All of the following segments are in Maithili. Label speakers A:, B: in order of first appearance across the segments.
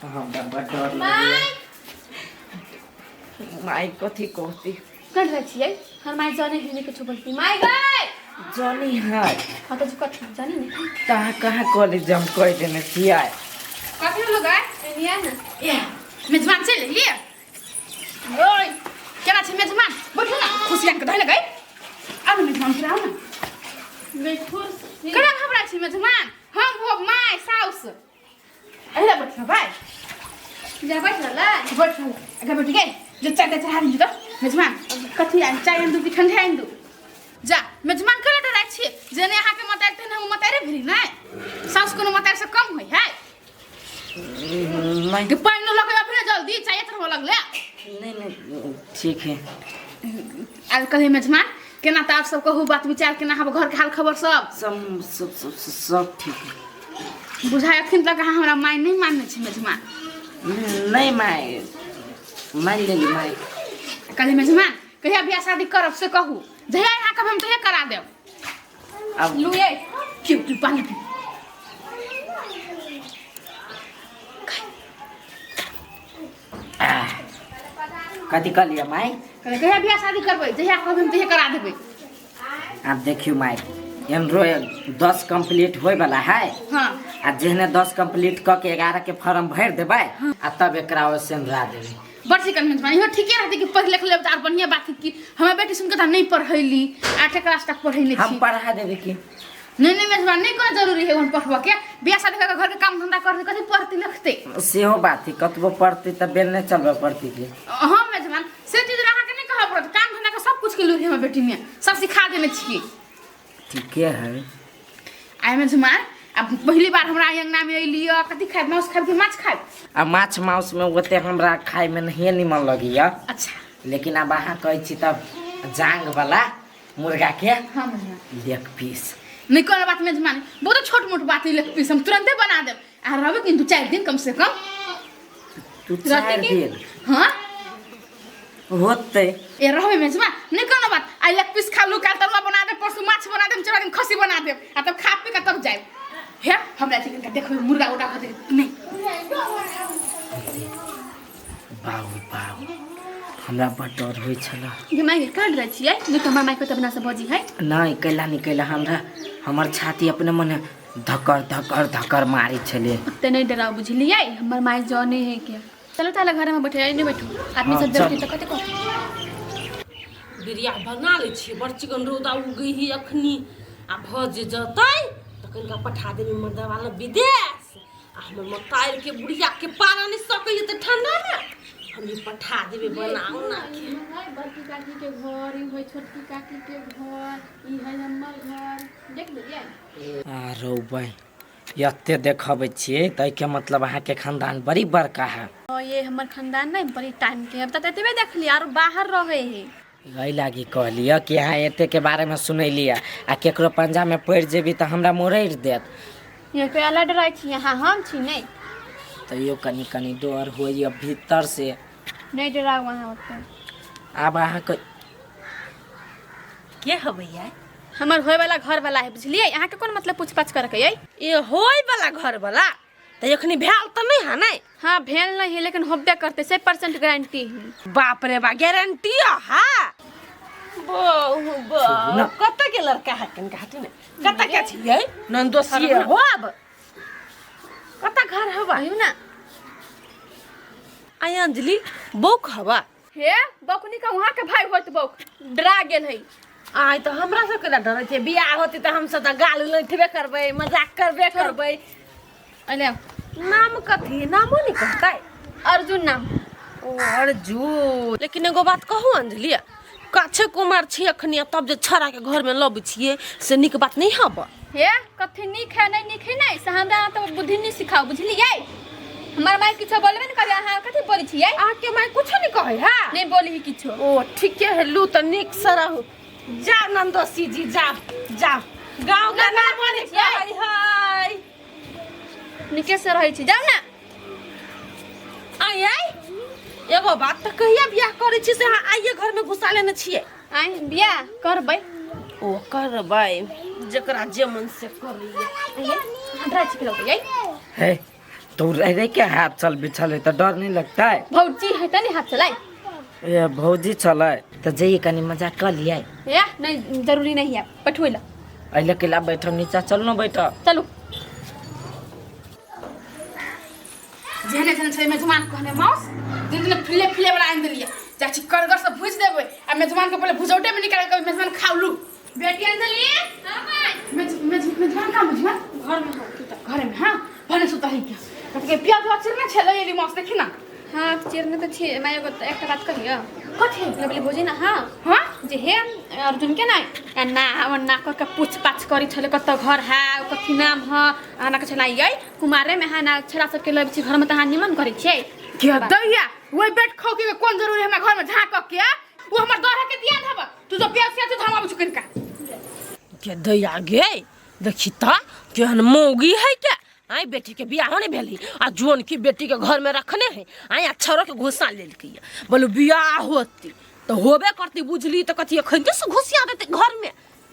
A: हमरा बड़ डर लगैया। माय कथी कहती?
B: कर रहल छियै हर माय जाने ही नहीं कुछ बोलती माय गए।
A: जानी है।
B: हाँ तो कथी जानी नहीं।
A: कहाँ कहाँ कॉलेज हम कह देने छियै।
B: कथी लोग आए एनिया ना ए मेजबान चल लिए ओए केना छै मेजबान बैठू ना खुशियान के धइले गई आउ ना मेजबान फिर आउ ना बैठू केना घबराइ छी मेजबान हम हो my साउस अहिला बैठ भाइ जा बैठ रहल बैठ रहल अगर बैठ गए जो चाय चढ़ा दी तो मेजबान कथी आन चाय आन दू कि ठंडा आन दू जा मेजबान केना डराइ छी जेने अहाँके मतारि तेने हम मतारे भेली नहि साउस कोनो मतारि से कम होइ है
A: नहीं
B: कि पानि लऽ के अपने जल्दी चाय चढ़बऽ लगले।
A: नहीं नहीं ठीक है।
B: आज कहे मेजबान केना तऽ आब सब कहू बात विचार केना हम घर के हाल खबर सब
A: सब सब सब सब ठीक है।
B: बुझाय अखन तक अहाँ हमरा माय नहीं मानने छी मेजबान।
A: नहीं माय मान लेली माय।
B: कहे मेजबान कहिया बियाह शादी करब से कहू जहिया अहाँ कहब हम तहिया करा देब।
A: अब
B: लू ये क्यों तू पानी पी।
A: कथी कहलियै माय?
B: कहे कहिया बियाह शादी करबै जहिया कहब हम तहिया करा देबै।
A: आब देखियौ माय एमरो 10 कंप्लीट होय वाला है।
B: हाँ
A: आ जेहने 10 कंप्लीट क के 11 के फॉर्म भरि देबै आ तब एकरा ओसेनरा देबै।
B: बड़ चिकन मेजबान इहो ठीके रहतै कि पढ़ लिख लेब तऽ आर बढ़िया बात है कि हमर बेटी सुन के तऽ नहीं पढ़ैली आठे क्लास तक पढ़ैले
A: हम
B: छी।
A: पढ़ा देबै की?
B: नहीं नहीं मेजबान नहीं कोनो जरूरी है ओहन पढ़बऽ के बियाह शादी करके घर के काम धंधा करते कथी पढ़ते लिखते।
A: सेहो बात है कतबो पढ़ते तऽ बेल नहीं चलबऽ पड़ती की।
B: हाँ मेजबान से चीज अहाँके नहीं कहऽ पड़त काम धंधा के सब कुछ के लूरि हमर बेटी में सब सिखा देने छी।
A: ठीके है।
B: आइ मेजबान अब पहली बार हमरा अंगना में अइली कथी खायब माउस खायब कि माछ खायब?
A: आ माछ माउस में ओते हमरा खाय में नहीं निमन लगैया।
B: अच्छा
A: लेकिन अब अहाँ कहै छी तब जांग वाला मुर्गा के
B: हाँ मेजबान
A: लेग पीस।
B: नहीं कोनो बात मेजबान बहुत छोट मोट बात है लेग पीस हम तुरंते बना देब आ रहबै किन्तु 4 दिन कम से कम।
A: तू 4 दिन?
B: हाँ
A: होतै।
B: ए रहबै मेजबान नहीं कोनो बात I leg पीस खा लू काल तरुआ बना देब परसू माछ बना देब 4 दिन खस्सी बना देब आ तब खा पी के तब जायब। हे हमरा चिकन के देखबै मुर्गा उड़ा के नहीं।
A: बाबू बाबू हमरा बड़ डर होइ छल।
B: ये माय काट रहल छियै नहीं तऽ हमर माय के अपना से बजी है।
A: नहीं कैला नहीं कैला हमरा हमर छाती अपने मने धकर धकर धकर मारै छलै।
B: ओते नहीं डराउ बुझलियै हमर माय जाने है के। चलो ताला घर में बैठे नहीं बैठू आदमी सब देखते तो कते कहते।
C: बिरिया बना लै छियै बड़ चिकन रौदा उगै ही अखनी आ भऽ जे जतै तऽ कनिका पठा देबै मर्दवा लग विदेश आ हमर मतारि के बुढ़िया के पारा नहि सकैए तऽ ठंडा मे हम ई पठा देबै बना उना के।
B: बड़की काकी के घर ई है छोटकी काकी के घर ई है हमर घर देख लेलियै।
A: आ रौ बहिन एते देखबै छियै ताहिके मतलब अहाँके खानदान बड़ी बड़का है।
B: ये हमर खानदान नहीं बड़ी टाइम के अब तक एतबे देखली आरो बाहर रहे है।
A: एहि लागी कहलियै कि अहाँ एते के बारे में सुनैलियै आ केकरो पंजा में पड़ि जेबी तऽ हमरा मोड़ि देत।
B: ये कोई अलग डराइ छी यहाँ हम छी नहीं।
A: तैयो कनी कनी डर होइए भीतर से।
B: नहीं डराउ अहाँ ओते।
A: आब अहाँके
C: के हबैया?
B: हमर होय वाला घर वाला है बुझलियै अहाँके कोन मतलब पूछ पाछ करके यै?
C: ए होय वाला घर वाला तऽ एखनी भेल तऽ नहीं है नहीं?
B: हाँ भेल नहीं है लेकिन होबे करते 100% गारंटी है।
C: बाप रे बा गारंटी है। बहु बहु कत के लड़का है कनका हटू ने कत के छियै नंदोसिए हो अब कत घर हवा
B: आयु ना।
C: आय अंजलि बौक हवा।
B: हे बौकनी का वहाँ के भाई होत बौक डरा गेल है।
C: आय तऽ हमरा सब केना डरै छै बियाह होतै तऽ हमसब तऽ गाल लैठबे करबै मजाक करबे करबै।
B: अले
C: नाम कथी नामो नहीं कहतै?
B: अर्जुन नाम।
C: ओ अर्जुन लेकिन एगो बात कहू अंजलि काछे कुमार छी अखनी तब जे छड़ा के घर में लबै छियै से नीक बात नहीं हब।
B: हे कथी नीक है नहीं नीक है नहीं से हमरा तऽ बुद्धि नहीं सिखाउ बुझलियै। हमर माय किछो बोलबे ने करे अहाँ कथी बोलै छियै?
C: अहाँके माय कुछो नहीं कहै है?
B: नहीं बोली ही किछो।
C: ओ ठीके है लू तऽ नीक से रहू जा नंदोसी जी जा जा गाँव के नाम नहीं कहै है।
B: नीके से रहै छी जाउ ना।
C: आय आय एगो बात तऽ कहिया बियाह करै छी से अहाँ आइए घर में घुसा लेने छियै?
B: आइ बियाह करबै।
C: ओ करबै जकरा जे मन से करैया।
B: हमरा छिक लगै
A: हे तो रह रह के हाथ चल बिछल है तो डर नहीं लगता है?
B: भौजी है त नहीं हाथ चलाय।
A: ए भौजी चलै तो जाइए कनी मजाक कर लिया।
B: ए नहीं जरूरी नहीं है, पठुए ला।
A: अइले के ला बैठो नीचा, चल न बैठो।
B: चलू। जेहने तेहने छलै मेजबान कहने माउस दिन दिन फिले फिले वाला आनि देलियै। चाची करगर से भुजि देबै आ मेजबान के पहिले भुजौटे में निकाल के मेजबान खाउलू। बेटी आनि देलियै? हां माय। मेज मेज मेजबान का मेजबान घर में हो तू त घर में। हां भने सुता है क्या कते प्याज वाच चिरने छलै एली माउस देखि ना।
D: हाँ चिरने तो छी मैं एगो एकटा बात कहियो।
B: कथी?
D: बोले भोजी ना। हाँ
B: हाँ
D: जे हे अर्जुन के ना ना ना कर के पूछ पाछ करी छले कत घर है कथी नाम है आना के छला यै कुमारे में है ना छला सबके लबै छी घर में त हां निमन करै छियै।
B: के दैया ओइ बेट खाओ के कोन जरूरी हमरा घर में झाँक के वो हमर दरह के दिया धब तू जो प्याज से तो हम आबु कनिका
C: के दैया गे देखी त केहन मौगी है के आई बेटी के बियाह नहीं भेली आ जोन की बेटी के घर में रखने है आई अक्षरों के घुसा लेलकी बोलू बियाह होती तो होबे करती बुझली तो कथी एखन से घुसिया देते घर में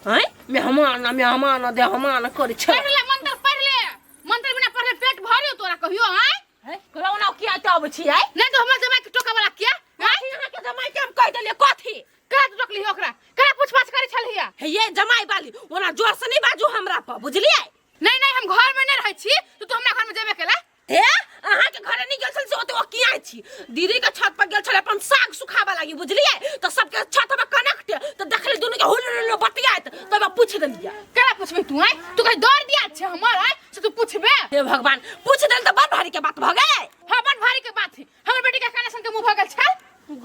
C: आय मेहमान मेहमान दे हमान करे छै।
B: पढ़ ले मंत्र पढ़ ले, मंत्र बिना पढ़ले पेट भरियो तोरा कहियो आय।
C: है कहलो ना किया त आबै छी आय?
B: नहीं तो हमर जमाई के टोका वाला किया
C: आय अहाँ के जमाई के हम कह देलियै कथी?
B: करा तू टोकली ओकरा करा पूछ पाछ करे छलहिया?
C: हे ये जमाई वाली ओना जोर से नहीं बाजू हमरा पर बुझलियै?
B: नहीं नहीं हम घर में नहीं रहै छी तू हमरा घर में जेबे केला।
C: हे अहाँ के घरे नहीं गेल छल से ओते ओ किया छी दीदी के छत पर गेल छल अपन साग सुखाबे लागी बुझलियै तो सबके छत पर कनेक्ट तो देखली दुनू के हुल हुल बतियात तब पूछ देलियै।
B: केना पूछबे तू आय? तू कहीं दौड़ दिया छै हमर आय से तू पूछबे?
C: हे भगवान पूछ देल त बड़ भारी के बात भ गेलै।
B: हां बड़ भारी के बात है, हमर बेटी के काने सन के मुंह भ गेल छै।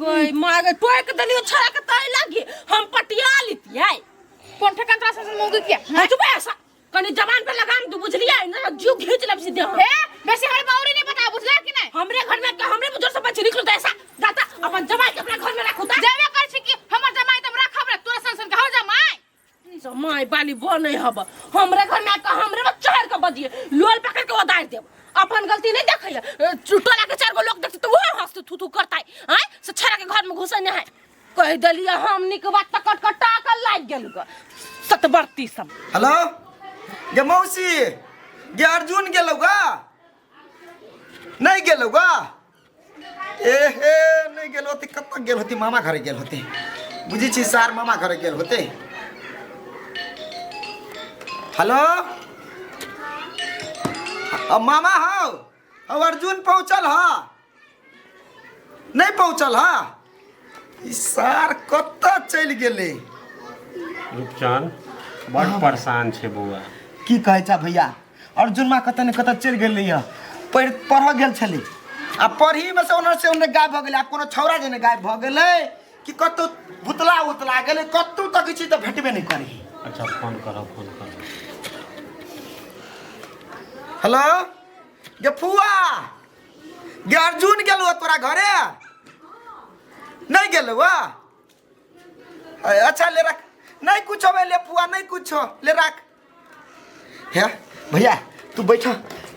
C: गई माँ गे टोक देलियो छड़ा के तै लागी हम पटिया लितियै।
B: कोन ठेकान तोरा सन मुंह किया?
C: हां चुप ऐसा कनी जबान पे लगाम दू बुझलियै ना जीव घींच लेब सीधे हम।
B: हे बेसी हमरे बाउरी नहीं बता बुझला कि नहीं?
C: हमरे घर में के हमरे बुजुर्ग सब बच्चे निकलो ऐसा दाता अपन जमाई के अपना घर में राखू ता।
B: जेबे कर छी कि हमर जमाई तब राखब रे तोरा सन सन के हो जमाई।
C: जमाई बाली बनै हब हमरे घर में के हमरे में चढ़ के बजिए लोल पकड़ के ओदार देब अपन गलती नहीं देखैया टोला के चार गो लोग देखते तो वो हंसते थू थू करतै आय से छड़ा के घर में घुसै नहीं है कह देलियै हम निक बात त कट कटा के लागि गेल ग सतबरती सब।
E: हेलो गे मौसी गे अर्जुन गेलौ गा? नहीं गेलौ गा? ए हे नहीं गेल होते कत गेल होती मामा घरे गेल होते बुझी छी सार मामा घरे गेल होते। हेलो अब मामा हौ अब अर्जुन पहुँचल हा? नहीं पहुँचल हा? ई सार कतऽ चलि गेलै?
F: रूपचंद बड़ परेशान छै बौआ।
E: की कहै छा भैया अर्जुन माँ कतऽ ने कतऽ चलि गेलै यऽ पढ़ पढ़ऽ गेल छलै आ पढ़ीमे से ओन्ने से ओन्ने गायब भऽ गेलै आ कोनो छौड़ा जेने गायब भऽ गेलै कि कतौ भुतला उतला गेलै कतौ तकै छी तऽ भेटबे नहि करै।
F: अच्छा फोन करऽ फोन करऽ।
E: हेलो गे फुआ गे अर्जुन गेलौ तोरा घरे? नहीं गेलौ अच्छा ले रख नहीं कुछ हो ले फुआ नहीं कुछ हो ले रख। हे भैया तू बैठ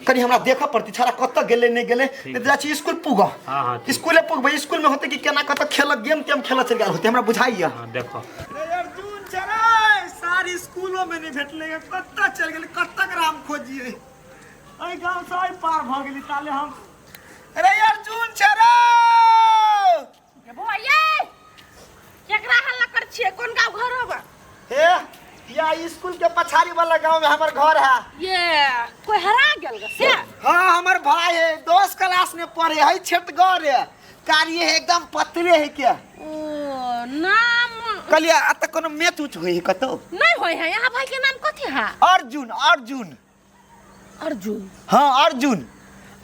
E: कनी हमरा देखऽ पड़ती छड़ा कतऽ गेलै नहीं गेलै नहीं जाइ छी स्कूल पुग।
F: हाँ हाँ
E: स्कूले पुगबै स्कूल में होते कि केना कतऽ खेल गेम तेम खेलऽ चलि गेल होते हमरा बुझाइया।
F: हाँ देखो
E: अर्जुन चलै सारी स्कूलो में नहीं भेटलै कतऽ चलि गेलै कतऽ राम खोजिए एहि गाँव से एहि पार भऽ गेली ताले हम। अरे अर्जुन चलो
C: बौआ ये केकरा हल्ला कर छियै कोन गाँव घर हबा?
E: हे या स्कूल के पछाड़ी वाला गांव में हमर घर है।
C: ये कोई हरा गेल ग से?
E: हाँ हमर भाई है 10 क्लास में पढ़े है छेटगर है कार्य है एकदम पतले है क्या।
C: ओ नाम
E: कहलिए अत कोनो मैच उच होई है कतौ?
C: नहीं होय है। यहाँ भाई के नाम कथी है?
E: अर्जुन अर्जुन
C: अर्जुन।
E: हाँ अर्जुन।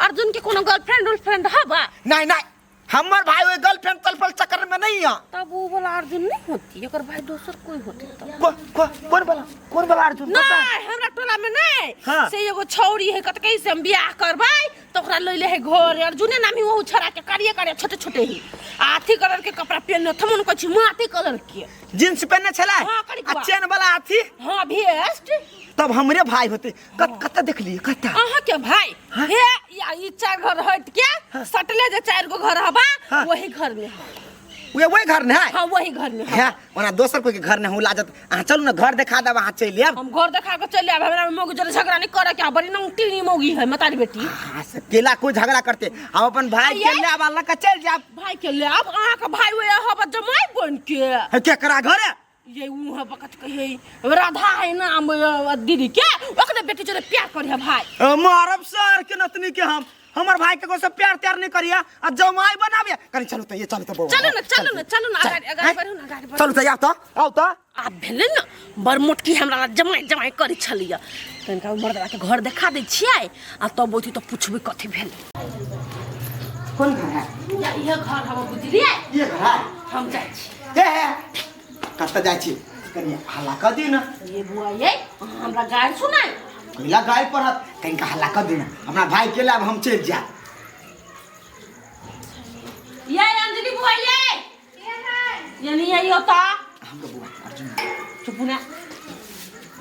C: अर्जुन के कोनो गर्लफ्रेंड उर्लफ्रेंड हबा?
E: नहीं नहीं हमर भाई ओइ गर्लफ्रेंड तलफल चक्कर में नहीं है।
C: तब वो वाला अर्जुन नहीं होती एकर भाई दोसर कोई होती तब।
E: को, को, कौन वाला कौन वाला अर्जुन?
C: नहीं हमरा टोला में नहीं
E: हाँ।
C: से एगो छौरी है कत कैसे हम बियाह करबै तो ओकरा लैले है घर अर्जुने नाम ही ओहु छड़ा के करिए करिए छोटे छोटे ही आथी कलर के कपड़ा पहनने थमन कहै छी माटी कलर के
E: जींस पहनने छलै
C: हाँ, करिकवा।
E: आ चेन वाला अथी।
C: हाँ भेस्ट।
E: तब हमरे भाई होते कत कत देखलिए कत
C: अहाँ के भाई?
E: हाँ?
C: हे या ई चार घर हट के सटले जे चार गो घर हबा
E: हाँ।
C: वही घर में है।
E: उहे वही घर ने है।
C: हाँ वही घर में
E: है ओना दोसर कोई के घर ने हूँ लाजत। अहाँ चलू ना घर देखा देब, अहाँ चलि आयब।
C: हम घर देखा के चलि आयब, हमरा मौगी जरे झगड़ा नहीं करे के, बड़ी नंगटीनी मौगी है मतारी बेटी।
E: हाँ से केला कोई झगड़ा करते, हम अपन भाई के ले आब लग के चलि जाब।
C: भाई के ले आब, अहाँ के भाई ओए हब जमाई बन के।
E: है केकरा घर है?
C: ये ऊ है बकत कहे राधा है नाम दीदी के, ओकरे बेटी जरे प्यार करे है भाई।
E: मारब सर के नतनी के, हम हमर भाई के को सब प्यार त्यार नहीं करिया आ जमाई बनाबिया। कनी चलू त ये चलू त बौआ।
C: चलू ना चलू ना चलू ना,
E: चल,
C: अगाडि अगाडि
E: हैं?
C: बढ़ू ना, अगाडि बढ़ू।
E: चलू त आउ त आउ त।
C: आब भेलै ने बड़ मोटकी हमरा लग जमाई जमाई करै छलियै, तनिका ओ मर्दवा के घर देखा दै छियै आ तब ओथी त पुछबै कथी भेलै।
E: कोन घर है?
C: इहे घर हम बुझलियै,
E: ये घर है?
C: हम जाइ छी।
E: ए हे कतऽ जाइ छी? कनी हल्ला कऽ दियौ ने।
C: ये बुआ ये अहाँ हमरा गारि सुनाइ।
E: कैला गारि पड़त? कनिका हल्ला कऽ दियौ ने, हमरा भाई के लाब हम चलि जायब।
C: ये अंजलि बुआ ये यानी यही होता
E: हमरो बुआ अर्जुन।
C: चुप ना,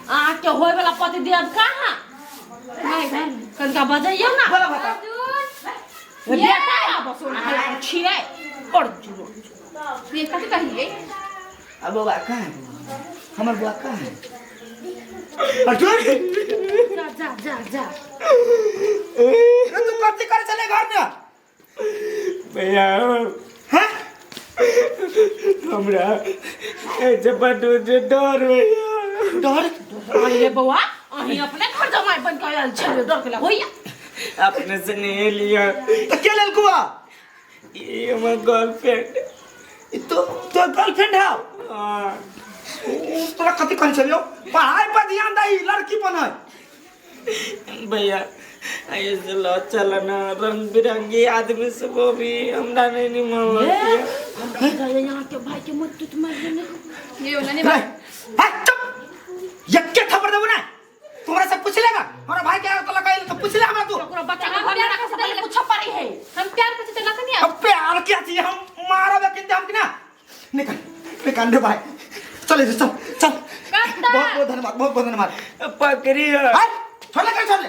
C: अहाँ के होय वाला पति देव कहाँ? कनिका बजैयौ ना।
E: बोला बता।
C: बेटा है बस ओना हल्ला छियै अर्जुन।
B: ये कथी कहिए?
E: अब बौआ कहाँ है? बौआ हमर बौआ कहाँ है? अर्जुन
C: जा जा जा जा।
E: रे तू कथी करे चले घर में?
A: भैया
E: हैं?
A: हमरा ऐसे बड्ड जे डर होइया।
E: डर?
C: अरे बौआ अहीं अपने घर जमाई बन के आयल छलियै, डर के होइया।
A: अपने से नहीं लिया
E: तो के लेल कुआ?
A: ये हमर गर्लफ्रेंड।
E: ई तो तो गर्लफ्रेंड है?
A: हाँ।
E: तोरा कथी कहै छलियौ? पढ़ाई पर ध्यान दही, लड़की पर नहीं।
A: भैया ऐसे लो चलना रंग बिरंगी आदमी सब वो भी हमरा नहीं निमन लगती।
C: हमरा यहाँ के भाई के मत तुत मार देने।
B: ये ओना नहीं
E: रे, हैं, चुप। यक्के थप्पड़ देबो ना। तोरा से पूछ लेगा हमरा भाई के तो लगाइल तो पूछ ले हमरा तू।
C: ओकरा बच्चा के घर में रखा से पहले पूछऽ पड़ै है।
D: हम प्यार करछी त लखनी
E: अब प्यार क्या चाहिए? हम मारब किंते हम कि ना। निकल निकल रे भाई, चले चल चल। बहुत बहुत धन्यवाद, बहुत बहुत धन्यवाद।
A: पकड़ी है।
E: हैं? छोड़ ले कर छोड़ ले,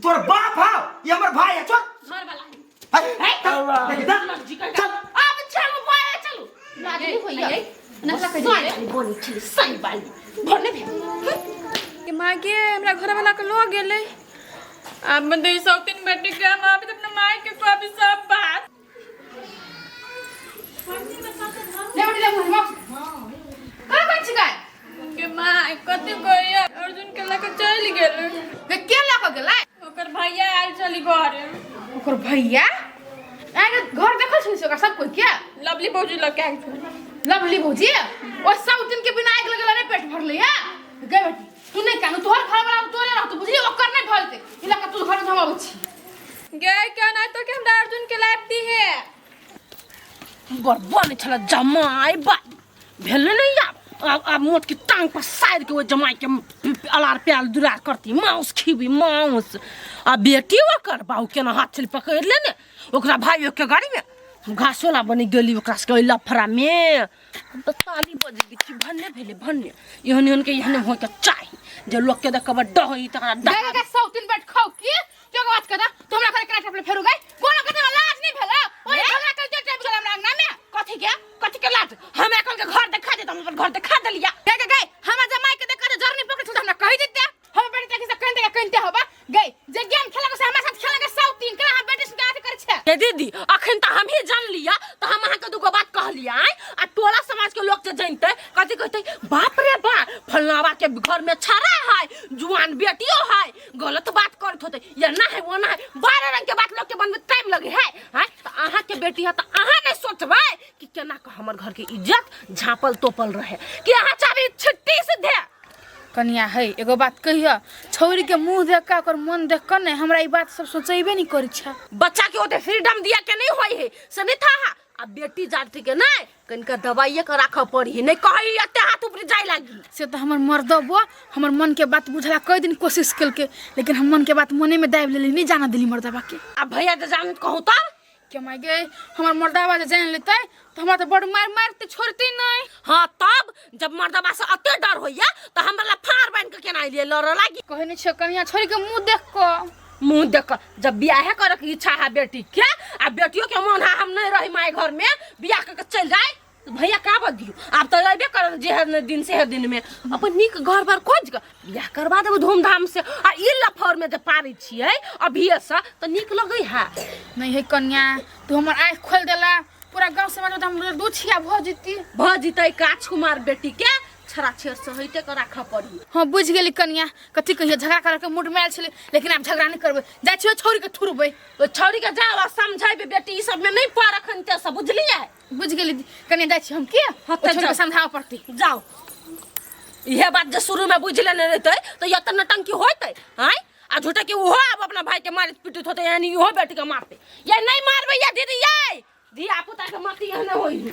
E: तोर बाप है ये हमर भाई है, छोड़।
C: घर वाला है।
E: हैं? चल, देखी, चल। चल।
C: अब चलू भाई चलू। लाज नहीं होइया।
D: नखला कहि
C: सही बाली बनी छली, सही बाली भरने भेल।
D: के माँ गे हमरा घर वाला के लो गेलै। आब बंदे सौतीन बेटी के हम आबे त अपना माय के कहबी सब बात।
B: ले बेटी ले मुँह का करै छी गाय?
D: के माय कथी कहिया अर्जुन के लके चलि गेलै।
B: गे के लऽ के गेलै?
D: ओकर भैया आयल छली घर।
B: ओकर भैया आगे घर देखल छी ओकरा सब कोई के?
D: लवली भौजी लके आयल छली।
B: लवली भौजी ओ सब दिन के बिना आगि लगल नहीं पेट भरले है। गे बेटी तू नहीं कानू, तोहर घर वाला तोरे रहतो बुझली, ओकर नहीं भरते ई लका तू घर में हम अबै छी।
D: गे के ना तो के हमरा अर्जुन के लाबती है।
C: बड़ बन छल जमाई बा भेलै नहीं आब। आब आब मोट के टांग पर साइड के ओ जमाई के अलार प्याल दुलार करती, माउस खीबी माउस। आ बेटी ओकर बाबू केना हाथ छली पकड़ि लेने ओकरा भाई के गाड़ी में हम घासोला बनि गेली ओकरा सबके ओहि लफड़ा में। हम तऽ ताली बजबी छी, भन्ने भेलै भन्ने। एहन एहन के एहन होय के चाही जे लोक के देखबै डहई तकरा
B: गे
C: डहा।
B: गे गे सौ तीन बैठ खाउ की तो बात कर तो हमरा घर केना टपले फेरू गई? कोनो कते लाज नहीं भेला ओइ झगड़ा कर जे टाइम गेल हमरा अंगना में।
C: कथी के कथी के लाज? हमरा कल के घर देखा दे त हम अपन घर देखा देलिया।
B: गे गे गे हमरा जमाई के देखा दे जरनी पकड़ छल त हमरा कहि देते। हम बेटी तक से कहते कहते होबा गई जे गेम खेला से हमरा साथ खेला के सौ तीन केना हम बेटी से गाथ कर छे।
C: के दीदी अखन त हमही जान लिया त हम अहाँ के दूगो बात कहलिया आ टोला समाज के लोग जे जानते कथी कहते बाप रे बाप फलनावा के घर में छड़ा है जुआन बेटियो है गलत बात करत होते या ना है वो ना है 12 रंग के बात लोग के बनबे टाइम लगे है। हैं त अहाँ के बेटी है त अहाँ नहीं सोचबै कि केना के हमर घर के इज्जत झापल तोपल रहे कि अहाँ चाहबै छिट्टी से दे।
B: कनिया है एगो बात कहिया, छौरी के मुंह देख के ओकर मन देख के ने हमरा ई बात सब सोचेबे नहीं करै छै।
C: बच्चा के ओते फ्रीडम दिया के नहीं होय है से नहीं था। आ बेटी जाति के नहीं कनिका दवाइये के राखऽ पड़ी है, नहीं कही एते हाथ ऊपर जाय लागी।
B: से तो हमर मर्दबो हमर मन के बात बुझला कई दिन कोशिश केलके, लेकिन हम मन के बात मने में दाबि लेली, नहीं जाना देली मर्दबा के।
C: आ भैया जे जान कहूँ तब
B: के my गे हमर मर्दबा जे जान लेतै त हमरा त बड़ मार मारते छोड़ते नहीं।
C: हाँ तब जब मर्दबा से अते डर होइया त हमरा ला फाड़ बान्हि के केना एलियै लड़ऽ लागी।
B: कहै नहीं छै कनिया छोड़ के मुंह देख क
C: मुंह देख क जब बियाहे करे के इच्छा है बेटी के आ बेटियो के मन है हम नहीं रही माय घर में बियाह करके चल जाए भैया का बदियो आब तऽ अयबे करत जे है दिन से है दिन में अपन नीक घर बार खोज कऽ बियाह करवा देबै धूमधाम से आ ई लफड़ में जे पारै छियै अभिये से तऽ नीक लगै है
B: नहीं है कन्या तू हमर आँखि खोल देला पूरा गाँव समाज में तऽ हम दू छिया भऽ जेती
C: भऽ जितै काछ कुमार बेटी के छड़ा छेड़ से हइते के राखऽ पड़ी
B: हाँ बुझ गेली कन्या कथी कहिए झगड़ा करे के मूड में आयल छलै लेकिन आब झगड़ा नहीं करबै जाइ छियै छोड़ी के थुरबै
C: ओ छौड़ी के जाओ आ समझेबै बेटी ई सब में नहीं पड़ अखन ते सब बुझलियै
B: बुझ गेली कन्या जाइ छी हम के
C: हाँ, तऽ
B: छोड़ी के
C: जाउ।
B: समझाबऽ पड़तै
C: जाओ इहे बात जे शुरू में बुझ लेने रहते तो ये तऽ नटंकी होते आय आ झूठे के ओहो आब अपना भाई के मारैत पीटैत होते यानी इहो बेटी के मारते ये नहीं मारबै या दीदी ये धिया पुता के मती एहने होई।